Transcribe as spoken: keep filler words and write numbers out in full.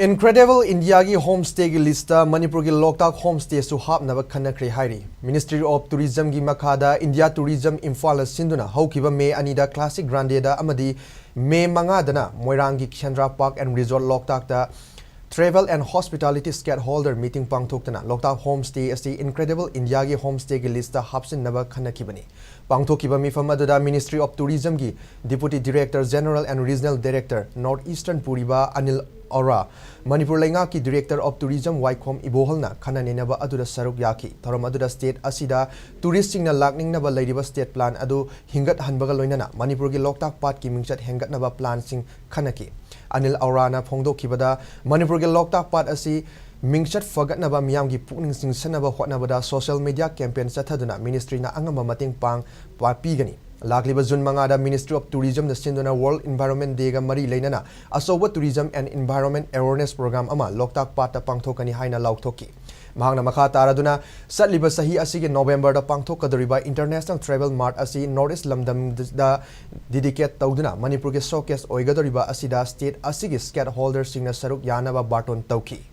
Incredible Indiaꯒꯤ homestayꯒꯤ listꯇ ꯃꯅꯤꯄꯨꯔꯒꯤ ꯂꯣꯛꯇꯥꯛ homestayꯁꯨ ꯍꯥꯞꯅꯕ ꯈꯟꯅꯈ꯭ꯔꯦ ꯍꯥꯏꯔꯤ꯫ Ministry of Tourismꯒꯤ ꯃꯈꯥꯗ India Tourism ꯏꯝꯐꯥꯜꯅ ꯁꯤꯟꯗꯨꯅ ꯍꯧꯈꯤꯕ ꯃꯦ ꯑꯅꯤꯗ Classic Grandéꯗ ꯑꯃꯗꯤ ꯃꯦ ꯃꯉꯥꯗꯅ ꯃꯣꯏꯔꯥꯡꯒꯤ Chandra Park and Resort ꯂꯣꯛꯇꯥꯛꯇ Travel and Hospitality Stakeholder Meeting ꯄꯥꯡꯊꯣꯛꯇꯨꯅ ꯂꯣꯛꯇꯥꯛ homestay ꯑꯁꯤ Incredible Indiaꯒꯤ homestayꯒꯤ listꯇ ꯍꯥꯞꯆꯤꯟꯅꯕ ꯈꯟꯅꯈꯤꯕꯅꯤ꯫ ꯄꯥꯡꯊꯣꯛꯈꯤꯕ ꯃꯤꯐꯝ ꯑꯗꯨꯗ Ministry of Tourismꯒꯤ Deputy Director General and Regional Director North Eastern ꯄꯨꯔꯤꯕ ꯑꯅꯤꯜ ꯑꯣꯔꯥ, ꯃꯅꯤꯄꯨꯔ ꯂꯩꯉꯥꯛꯀꯤ Director of Tourism ꯋꯥꯏꯈꯣꯝ ꯏꯕꯣꯍꯜꯅ ꯈꯟꯅ ꯅꯩꯅꯕ ꯑꯗꯨꯗ ꯁꯔꯨꯛ ꯌꯥꯈꯤ꯫ ꯊꯧꯔꯝ ꯑꯗꯨꯗ state ꯑꯁꯤꯗ touristꯁꯤꯡꯅ ꯂꯥꯛꯅꯤꯡꯅꯕ ꯂꯩꯔꯤꯕ state plan ꯑꯗꯨ ꯍꯤꯡꯒꯠꯍꯟꯕꯒ ꯂꯣꯏꯅꯅ ꯃꯅꯤꯄꯨꯔꯒꯤ ꯂꯣꯛꯇꯥꯛ ꯄꯥꯠꯀꯤ ꯃꯤꯡꯆꯠ ꯍꯦꯟꯒꯠꯅꯕ planꯁꯤꯡ ꯈꯟꯅꯈꯤ꯫ ꯑꯅꯤꯜ ꯑꯣꯔꯥꯅ ꯐꯣꯡꯗꯣꯛꯈꯤꯕꯗ, ꯃꯅꯤꯄꯨꯔꯒꯤ ꯂꯣꯛꯇꯥꯛ ꯄꯥꯠ ꯑꯁꯤ ꯃꯤꯡꯆꯠ ꯐꯒꯠꯅꯕ ꯃꯤꯌꯥꯝꯒꯤ ꯄꯨꯛꯅꯤꯡ ꯆꯤꯡꯁꯤꯟꯅꯕ ꯍꯣꯠꯅꯕꯗ social media campaign ꯆꯠꯊꯗꯨꯅ ministryꯅ ꯑꯉꯝꯕ ꯃꯇꯦꯡ ꯄꯥꯡ ꯄꯥ-, ꯄꯤꯒꯅꯤ꯫ ꯂꯥꯛꯂꯤꯕ June ꯃꯉꯥꯗ Ministry of Tourismꯅ ꯁꯤꯟꯗꯨꯅ World Environment Dayꯒ ꯃꯔꯤ ꯂꯩꯅꯅ ꯑꯆꯧꯕ Tourism and Environment Awareness Program ꯑꯃ ꯂꯣꯛꯇꯥꯛ ꯄꯥꯠꯇ ꯄꯥꯡꯊꯣꯛꯀꯅꯤ ꯍꯥꯏꯅ ꯂꯥꯎꯊꯣꯛꯈꯤ꯫ ꯃꯍꯥꯛꯅ ꯃꯈꯥ ꯇꯥꯔꯗꯨꯅ, ꯆꯠꯂꯤꯕ ꯆꯍꯤ ꯑꯁꯤꯒꯤ Novemberꯗ ꯄꯥꯡꯊꯣꯛꯀꯗꯧꯔꯤꯕ International Travel Mart ꯑꯁꯤ North East ꯂꯝꯗꯝꯗ dedicate ꯇꯧꯗꯨꯅ ꯃꯅꯤꯄꯨꯔꯒꯤ showcase ꯑꯣꯏꯒꯗꯧꯔꯤꯕ ꯑꯁꯤꯗ state ꯑꯁꯤꯒꯤ stakeholderꯁꯤꯡꯅ ꯁꯔꯨꯛ ꯌꯥꯅꯕ ꯕꯥꯔꯇꯣꯟ ꯇꯧꯈꯤ꯫